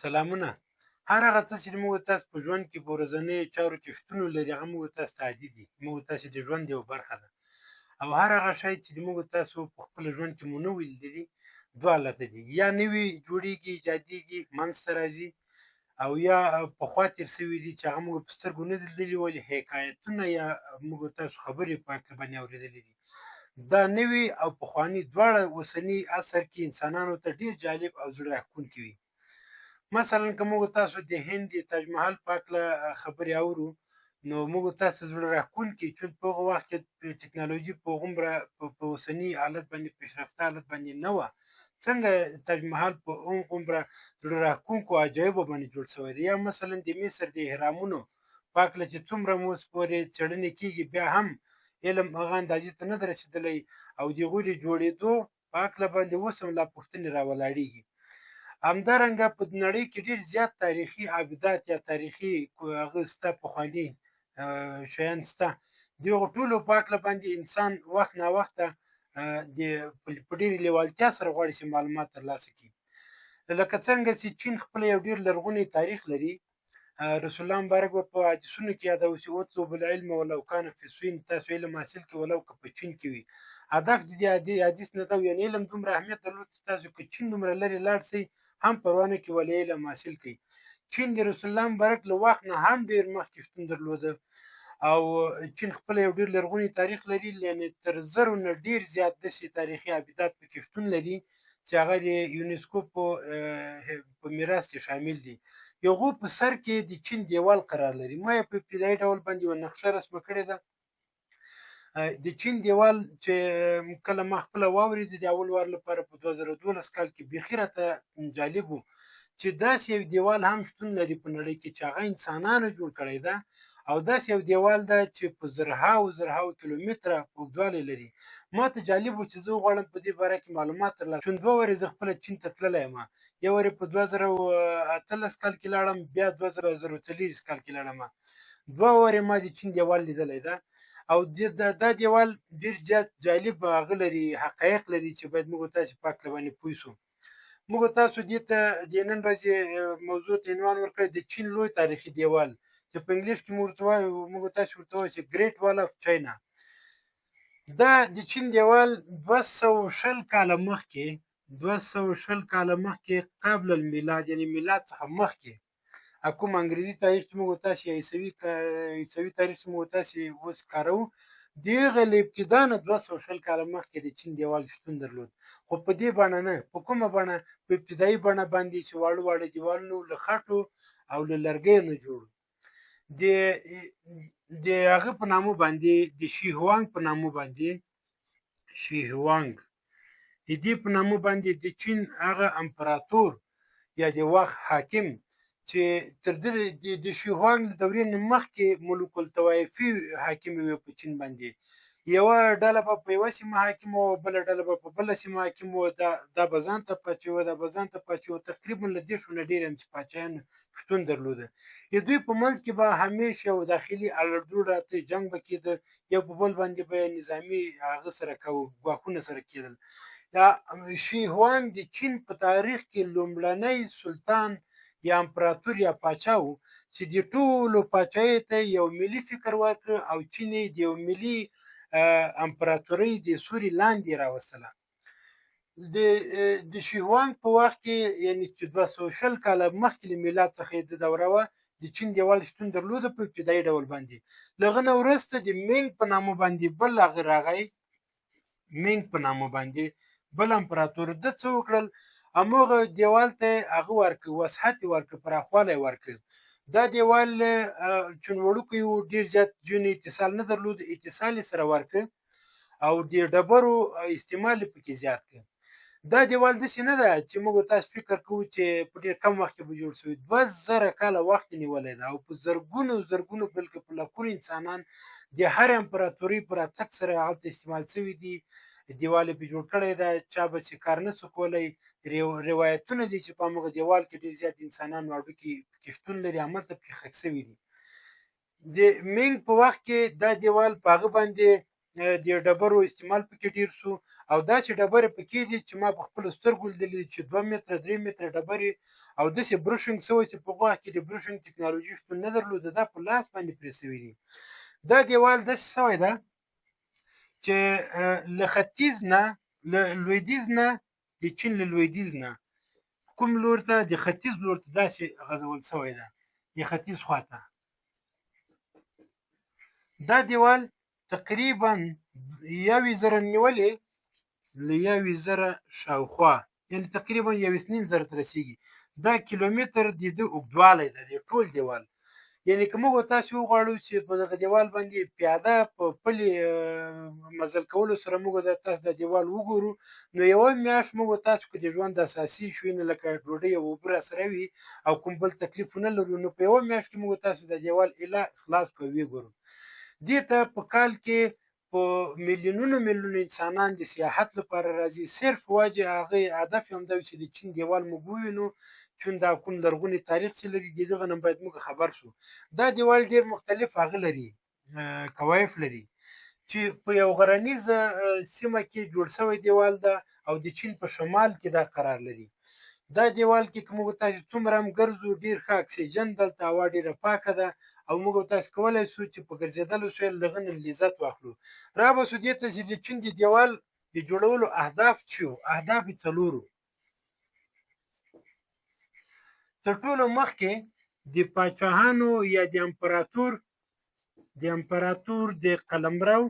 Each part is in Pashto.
سلامونه. هر هغه څه چې موږ تاسو په ژوند کې په ورځنیو چارو کې شتون لري، هغه موږ تاسو ته عادي دي، موږ تاسو د ژوند یوه برخه ده. او هر هغه شی چې موږ تاسو په خپل ژوند کې مو نه وي لیدلي، دوه حالته دي: یا نوي جوړیږي، ایجادیږي، منځته راځي، او یا پخوا تېر سوي دي چې هغه موږ په سترګو نه دي لیدلي، ولې حکایتونه یا موږ تاسو خبرې په هکله باندې اورېدلي دي. دا نوي او پخواني دواړه اوسني عصر کې انسانانو ته ډېر جالب او زړه راښکونکي وي. مثلا که موږ تاسو د هند د تاج محل په هکله خبرې اورو، نو موږ تاسو زړه راښکونکي، چون په هغه وخت کې ټکنالوژي په هغومره په اوسني حالت باندې، پیشرفته حالت باندې نه وه، څنګه تاج محل په هغومره زړه راښکونکو عجایبو باندې جوړ شوی دی. یا مثلا د مصر د اهرامونو په هکله چې څومره اوس پورې څېړنې کېږي، بیا هم علم هغه اندازې ته نه دی رسېدلی، او د هغوی د جوړېدو په هکله باندې اوس هم لا پوښتنې راولاړېږي. همدارنګه په نړۍ کې ډېر زیات تاریخي ابدات یا تاریخي هغه سته، پخواني شیان سته، د هغو ټولو په هکله باندې انسان وخت ناوخته د په ډېرې لیوالتیا سره غواړي چې معلومات ترلاسه کړي. لکه څنګه چې چین خپل یو ډېر لرغونی تاریخ لري، رسول الله مبارک به په حدیثونو کې یادوي چې اطلب العلم ولو کان فی الصین، تاسو علم حاصل کړئ ولو که په چین کې وي. هدف د دې حدیث نه دا و، یعنې علم دومره اهمیت درلود چې تاسو که چین دومره لرې لاړ شئ هم پروا نه کوي، ولې علم حاصل کړئ. چین د رسول الله مبارک له وخت نه هم ډېر مخکې شتون درلوده، او چین خپل یو ډېر لرغونی تاریخ لري، یعنې تر زرو نه ډېر زیات داسې تاریخي ابدات پکې شتون لري چې هغه د یونسکو په میراث کې شامل دي. یوغو په سر کې د چین دیوال قرار لري. ما یې په ابتدایي ډول باندې یوه نقشه رسمه کړې ده. د چین دیوال چې کله ما خپله واورېد د اول وار لپاره په 2012 کال کې، بیخي راته جالب و چې داسې یو دیوال هم شتون لري په نړۍ کې چې هغه انسانانو جوړ کړی ده، او داسې یو دیوال ده چې په زرهاو زرهاو کیلومتره اوږدوالی لري. ما ته جالب و چې زه غواړم په دې باره کې معلومات ترلاسه کړم. دوه وارې زه خپله چین ته تللی یم، یو وارې په 2018 کال کې لاړم، بیا 2024 کال کې لاړم. دوه وارې ما د چین دیوال لیدلی ده، او دا دیوال ډېر زیات جالب هغه لري، حقایق لري چې باید موږ تاسو په هکله باندې پوه شو. موږ تاسو دې ته د نن ورځې موضوع ته عنوان ورکړی د چین لوی تاریخي دیوال، چې په انګلیش کې موږ ورته وایو، موږ تاسو ورته وایو چې ګریټ وال اف چاینا. دا د چین دیوال 220 کاله مخکې، 220 کاله مخکې قبل المیلاد، یعنی میلاد څخه مخکې، کوم انګریزي تاریخ چې موږ تاسو یا عیسوي تاریخ چې موږ تاسو اوس کاروو، د هغه له ابتدا نه 220 کاله مخکې د چین دیوال شتون درلود، خو په دې بڼه نه. په کومه بڼه؟ په ابتدایي بڼه باندې چې واړه واړه دیوالونه له خټو او له لرګیو نه جوړ. د هغه په نامه باندې، د شیهوانګ په نامه باندې، شیهوانګ د دې په نامه باندې د چین هغه امپراتور یا د وخت حاکم چې تر دې د شیهوانګ له دورې نه مخکې ملوک الطوایفي حاکم وي په چین باندې، یوه ډله به په یوه سیمه حاکم وه، بله ډله به په بله سیمه حاکم وه، دا به ځان ته پاچا وه، دا به ځان ته پاچا وه. تقریبا له دېرشو نه ډېر هم چې پاچایان شتون درلوده. د دوی په منځ کې به همیش یو داخلي اړدوړ راته، جنګ به کېده، یو په بل باندې به نظامي هغه سره کوو، ګواښونه سره کېدل. دا شیهوانګ د چین په تاریخ کې لومړنی سلطان یا امپراتور یا پاچا و چې د ټولو پاچایۍ ته یو ملي فکر ورکړ او چین یې د یو ملي امپراتورۍ د سوري لاندې راوستله. د شیهوانګ په وخت کې، یعنی چې 220 کاله مخکې له میلاد څخه یې د دوره وه، د چین دیوال شتون درلوده په ابتدایي ډول باندې. له هغه نه وروسته د مینګ په نامه باندې بل هغه راغی، مینګ په نامه باندې بل امپراتور، ده څه وکړل، هماغه دیوال ته هغه ورکړ، وسعت یې ورکړ، پراخوالی ورکړ. دا دیوال چون وړوکی و، ډېر زیات جون اتصال نه درلود، اتصال یې سره ورکړ او د ډبرو استعمال یې پکې زیات کړ. دا دیوال داسې نه ده چې موږ تاسو فکر کوو چې په ډېر کم وخت کې به جوړ شوی، 2000 کاله وخت یې نیولی ده، او په زرګونو زرګونو بلکې په لکونو انسانان د هر امپراتورۍ په راتګ سره هلته استعمال شوي دي. دیوال یې پرې جوړ کړی ده، چا به چې کار نه شو کولی. روایتونه دي چې په همغه دیوال کې ډېر زیات انسانانو هډوکي پکې شتون لري، هملته پکې ښخ شوي دي. د مینګ په وخت کې دا دیوال په هغه باندې د ډبرو استعمال پکې ډېر سو، او داسې ډبرې پکې دي چې ما په خپلو سترګو لیدلې چې 2 متره 3 متره ډبرې، او داسې brushing سوی چې په وخت کې د brushing ټکنالوژي شتون نه درلوده، دا په لاس باندې پرې سوي دي. دا دیوال داسې سوی ده چې له ختیځ نه، له لویدیځ نه، د چین له لویدیځ نه کوم لور ته، د ختیځ لور ته داسې غځول سوی ده، د ختیځ خواته. دا دیوال تقریبا 1000 نیولې، له 1000 شاوخوا، یعنی تقریبا 1.5 زره ته رسېږي. دا کیلومتر د ده اوږدوالی ده، د ټول دیوال. یعنی که موږ تاسو وغواړو چې په دغه دیوال باندې پیاده په پلي مزل کولو سره موږ د تاسو د دیوال وګورو، نو یوه میاشت موږ تاسو که د ژوند اساسي شیونه لکه ډوډۍ او اوبه راسره وي او کوم بل تکلیف نه لرو، نو په یوه میاشت کې موږ تاسو د دیوال اله خلاص کړو، وګورو. دې ته په کال کې په میلیونونو میلیونو انسانان د سیاحت لپاره راځي. صرف وجه هغه هدف یې هم دا وي چې د چین دیوال موږ ووینو، چون دا کوم لرغونی تاریخ چې لري، د دغه نه باید موږ خبر شو. دا دیوال ډېر مختلف هغه لري، کوایف لري، چې په یو غرنیزه سیمه کې جوړ شوی دیوال ده، او د چین په شمال کې دا قرار لري. دا دیوال کې که موږ تاسو څومره هم ګرځو، ډېر ښه اکسیجن، دلته هوا ډېره پاکه ده، او موږ تاسو کولای شو چې په ګرځېدلو سره له هغه نه لذت واخلو. را به شو دې ته چې د چین د دیوال د جوړولو اهداف چې وو، اهداف یې څلور وو. تر ټولو مخکې د پاچاهانو یا د امپراتور د قلمرو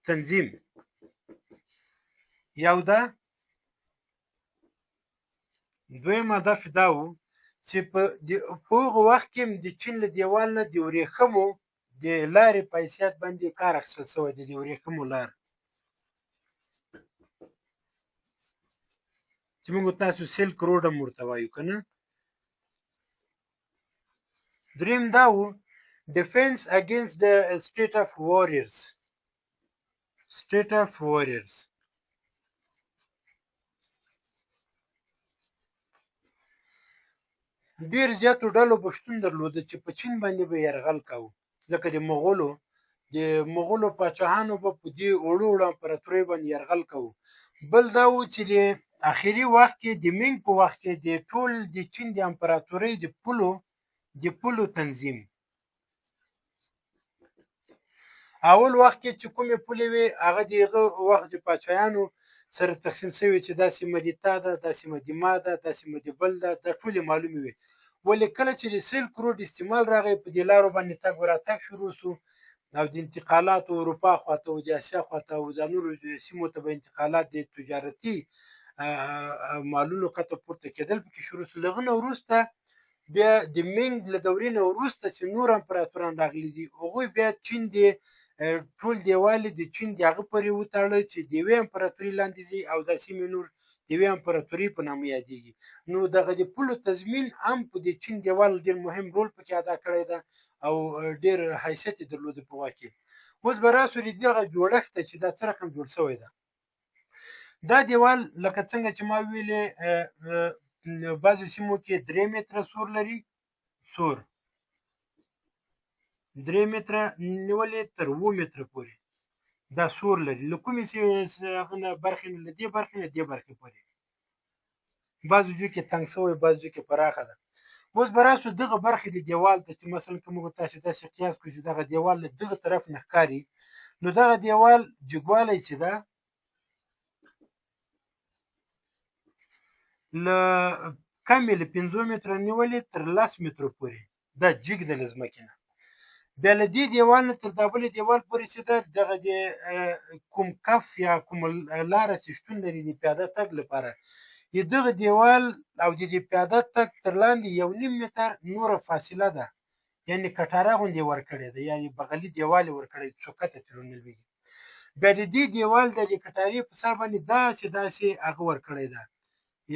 تنظیم یو ده. دویم هدف دا و چې په هغه وخت کې د چین له دیوال نه د ورېښمو د لارې په حیثیت باندې کار اخیستل شوی دی، د ورېښمو لار چې موږ تاسو Silk Road هم ورته وایو که نه. دریم دا و defense against the state of warriors، state of warriors. ډېر زیاتو ډلو به شتون درلوده چې په چین باندې به یرغل کاوه، لکه د مغولو پاچاهانو به په دې وړو وړو امپراتورۍ باندې یرغل کاوه. بل دا و چې د اخري وخت کې، د مینګ په وخت کې، د ټول د چین د امپراتورۍ د پولو تنظیم. اول وخت کې چې کومې پولې وې، هغه د هغه وخت د پاچایانو سره تقسیم شوې، چې دا سیمه د تا ده، دا سیمه د ما ده، دا سیمه د بل ده، دا ټولې معلومې وې. ولې کله چې د Silk Road استعمال راغی، په دې لارو باندې تګ وراتګ شروع شو، او د انتقالاتو اروپا خواته او د اسیا خواته او د نورو سیمو ته به انتقالات د تجارتي مالونو کته پورته کېدل پکې شروع شو. له هغه نه وروسته بیا د مینګ له دورې نه وروسته چې نور امپراتوران راغلي دي، هغوی بیا چین د ټول دیوال د چین د هغه پورې وتاړه چې د یوې امپراتوري لاندې ځي، او دا سیمې نور د یوې امپراتوري په نامه یادېږي. نو دغه د پولو تضمین هم په د چین دیوال ډېر مهم رول پکې ادا کړی ده، او ډېر حیثیت یې درلوده په واک کې. اوس به راسو د دغه جوړښت ته چې دا څه رقم جوړ شوی ده. دا دیوال لکه څنګه چې ما ویلې، بعضو سیمو کې 3 متره سور لري، سور 3 متره نیولې تر 7 متره پورې دا سور لري. له کومې هغه نه برخې نه، له دې برخې نه دې برخې پورې، بعضو ځایو کې تنګ شوی، بعضو ځایو کې پراخه ده. اوس به راسو دغه برخې د دیوال ته چې مثلا که موږ تاسې داسې قیاس کړو چې دغه دیوال له دغه طرف نه ښکاري، نو دغه دیوال جګوالی چې ده له کمې له 5 متره نیولې تر 10 مترو پورې دا جګ ده له ځمکې نه. بیا له دې دیوال نه تر دا بلې دیوال پورې چې ده، دغه د کوم کف یا کوم لاره چې شتون لري د پیاده تګ لپاره، د دغه دیوال او د دې پیاده تګ تر لاندې 1.5 متر نوره فاصله ده، یعنې کټاره غوندې ورکړې ده، یعنې بغلي دیوال یې ورکړی څو کته ترې ونه لوېږي. بیا د دې دیوال د دې کټارې په سر باندې داسې داسې هغه ورکړی ده،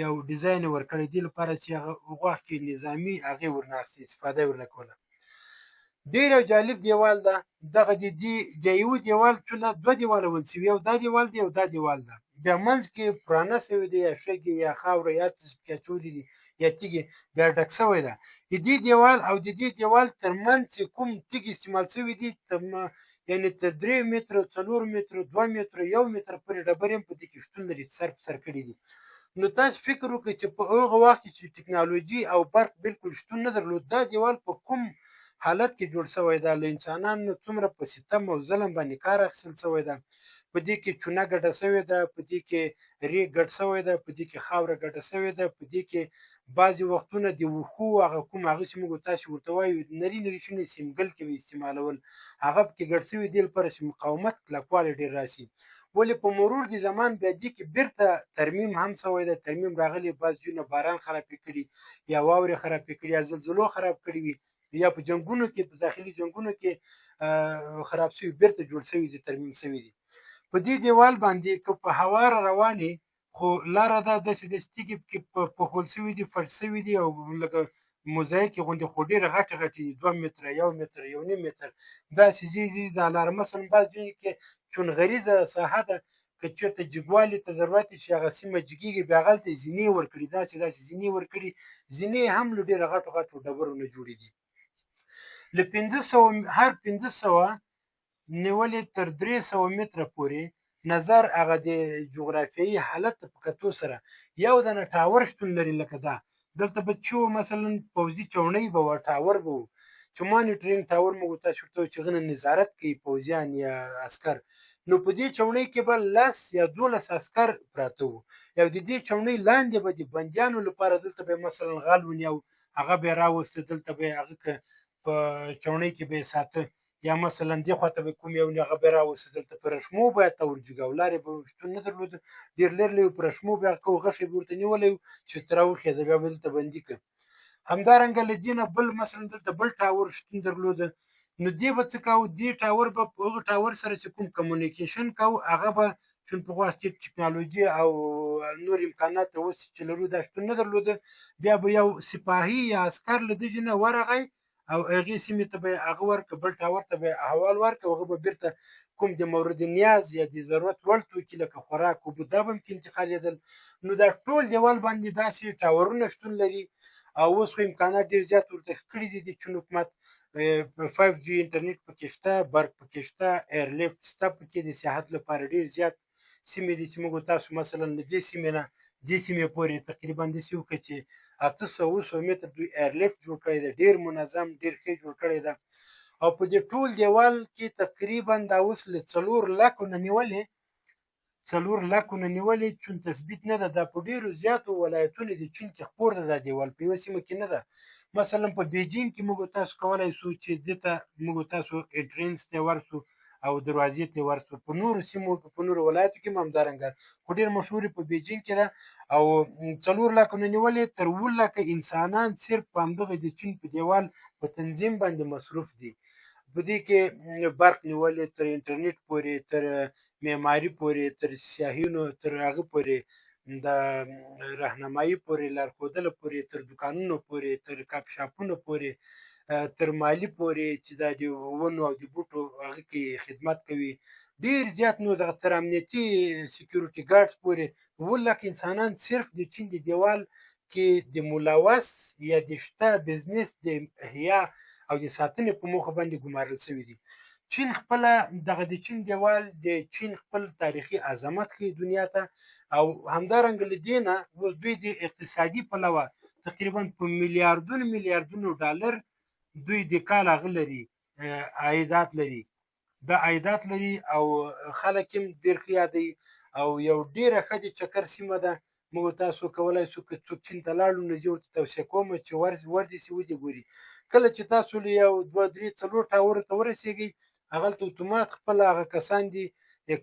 یو ډیزاین یې ورکړی دې لپاره چې هغه وخت کې نظامي هغې ورنه اخیستې، استفاده یې ورنه کوله. ډېر یو جالب دیوال ده. دغه د دې د یو دیوال څونه دوه دیواله ول شوي، یو دا دیوال دی او دا دیوال ده. بیا منځ کې پرانه شوی دی، یا شګې یا خاوره یا څه پکې اچولي دي یا تیږې، بیا ډک شوی ده. د دې دیوال او د دې دیوال تر منځ چې کوم تیږې استعمال شوي دي، یعنې تر 3 مترو، 4 مترو، 2 مترو، 1 متر پورې ډبرې هم په دې کې شتون لري چې سر په سر کړي دي. نو تاسو فکر وکړئ چې په هغه وخت کې چې ټکنالوژي او برق بالکل شتون نه درلود، دا دیوال په کوم حالت کې جوړ شوی ده، له انسانانو څومره په ستم او ظلم باندې کار اخیستل شوی ده. په دې کې چونه ګډه شوې ده، په دې کې ریګ ګډ شوی ده، په دې کې خاوره ګډه شوې ده، په دې کې بعضې وختونه د وښو هغه کوم هغه چې موږ تاسې ورته وایو نري نري شونې سیمګل کې به استعمالول، هغه پکې ګډ شوي دې لپاره چې مقاومت کلکوالی ډېر راشي. ولې په مرور د زمان بیا دې کې بیرته ترمیم هم شوی ده، ترمیم راغلی، بعض ځایونه باران خرابې کړي یا واورې خرابې کړي یا زلزلو خراب کړي وي یا په جنګونو کې، په داخلي جنګونو کې خراب شوي، بیرته جوړ شوي دي، ترمیم شوي دي. په دې دیوال باندې که په هواره روانې خو لاره ده داسې داسې تیږې پکې پخول شوي دي، فرش شوي دي او لکه موزاییک غوندې، خو ډېرې غټې غټې دي، 2 متره، 1 متر، 1.5 متر داسې ځای دي دا لاره. مثلا بعض ځایونو کې چون غریزه ساحه ده، که چېرته جګوالي ته ضرورت شي هغه سیمه جګېږي، بیا هغلته یې زینې ورکړي، داسې داسې زینې ورکړي، زینې هم له ډېرو غټو غټو ډبرو نه جوړې دي. له 500 هر 500 نیولې تر 300 متره پورې نظر هغه د جغرافیایي حالت ته په کتو سره یو دنه ټاور شتون لري. لکه دا دلته به چې مثلا پوځي چوڼۍ به وه، ټاور به و چې monitoring tower موږ تاسو ورته وایو چې هغه نظارت کوي پوځیان یا عسکر. نو په دې چوڼۍ کې به 10 یا 12 عسکر پراته وو، او د دې چوڼۍ لاندې به د بندیانو لپاره دلته به مثلا غل ونیو، هغه به یې راوسته، دلته به یې هغه که په چوڼۍ کې به یې ساته، یا مثلا دې خواته به کوم یو هغه به یې راوسته، دلته په رشمو به یې ته ورجګاو، لارې به شتون نه درلود، ډېر لرې لرې په رشمو به هغه کوو، غشی به ورته نیولی و چې ته راوخېزه، بیا به دلته بندي کړه. همدارنګه له دې نه بل مثلا دلته بل ټاور شتون درلوده، نو دې به څه کاوه، دې ټاور به په هغه ټاور سره چې کوم communication کاوه، هغه به چون په وخت کې ټکنالوژي او نور امکانات اوس چې لرو دا شتون نه درلوده، بیا به یو سپاهي یا عسکر له دې نه ورغی او هغې سیمې ته به یې هغه ورکړه، بل ټاور ته به یې احوال ورکړ، هغه به بیرته کوم د مورد نیاز یا د ضرورت وړ توکي لکه خوراک اوبه دا به هم کې انتقالېدل. نو دا ټول دیوال باندې داسې ټاورونه شتون لري. او اوس خو امکانات ډېر زیات ورته ښه کړي دي د چین حکومت، 5G انټرنیټ پکې شته، برق پکې شته، airlift شته پکې، د سیاحت لپاره ډېر زیات سیمې دي چې موږ تاسو مثلا له دې سیمې نه دې سیمې پورې تقریبا داسې وکړه چې 800 700 متر دوی airlift جوړ کړی دی، ډېر منظم، ډېر ښه جوړ کړی دی. او په دې ټول دیوال کې تقریبا دا اوس له 4 لکو نه نیولې، 4 لکو نه نیولې چون تثبیت نه ده، دا په ډېرو زیاتو ولایتونو د چین کې خپور ده دا دیوال، په یوه سیمه کې نه ده. مثلا په بیجینګ کې موږ تاسو کولای شو چې دې ته موږ تاسو entrance ته ورسو او دروازې ته ورسو، په نورو سیمو په نورو ولایتو کې هم همدارنګه، خو ډېر مشهور په بیجینګ کې ده. او 4 لکو نه نیولې تر 7 لکه انسانان صرف په همدغه د چین په دیوال په تنظیم باندې مصروف دي. په دې کې برق نیولې تر انټرنیټ پورې، تر معماري پورې، تر سیاحینو تر هغه پورې، د رهنمایي پورې، لارښودلو پورې، تر دوکانونو پورې، تر کافي شاپونو پورې، تر مالي پورې چې دا د ونو او د بوټو هغه کې خدمت کوي، ډېر زیات. نو دغه تر امنیتي security guards پورې 7 لک انسانان صرف د چین د دیوال کې د ملوث یا د شته business د احیا او د ساتنې په موخه باندې ګمارل شوي دي. چین خپله دغه د چین دیوال د چین خپل تاریخي عظمت ښیي دنیا ته، او همدارنګه له دې نه اوس دوی د اقتصادي پلوه تقریبا په میلیاردونو میلیاردونو ډالر دوی د کال هغه لري، عایدات لري، دا عایدات لري او خلک هم ډېر ښه یادوي. او یو ډېره ښه د چکر سیمه ده، موږ تاسو کولای شو که څوک چین ته لاړو نو زه ورته توصیه کوم چې ور دې شي ودې ګوري. کله چې تاسو له 1 2 3 4 ټاورو ته ورسېږئ، هغلته اتومات خپله هغه کسان دي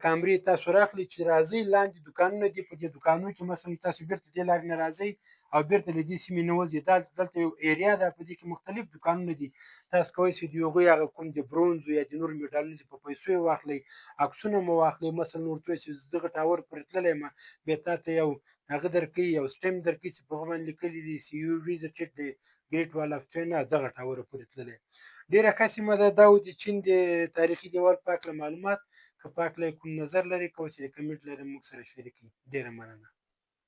کامرې تاسو راخلي چې راځئ لاندې دوکانونه دي، په دې دوکانو کې مثلا تاسو بیرته دې لارې نه راځئ او بیرته له دې سیمې نه وځئ. دا دلته یو area ده، په دې کې مختلف دوکانونه دي، تاسو کولی شئ د هغوی هغه کوم د برونزو یا د نورو میډالونو په پیسو یې واخلئ، عکسونه مو واخلئ. مثلا ورته ووایئ چې زه دغه ټاور پورې تللی یم، بیا تا ته یو هغه درکوي، یو stamp درکوي چې په هغه باندې لیکلي دي چې you visited the Great Wall of China، دغه ټاور پورې تللی. ډېره ښه سیمه ده. دا و د چین د تاریخي دیوال په هکله معلومات. که په هکله یې کوم نظر لرئ کولی شئ د کمنټ لرئ موږ سره شریک کړئ. ډېره مننه.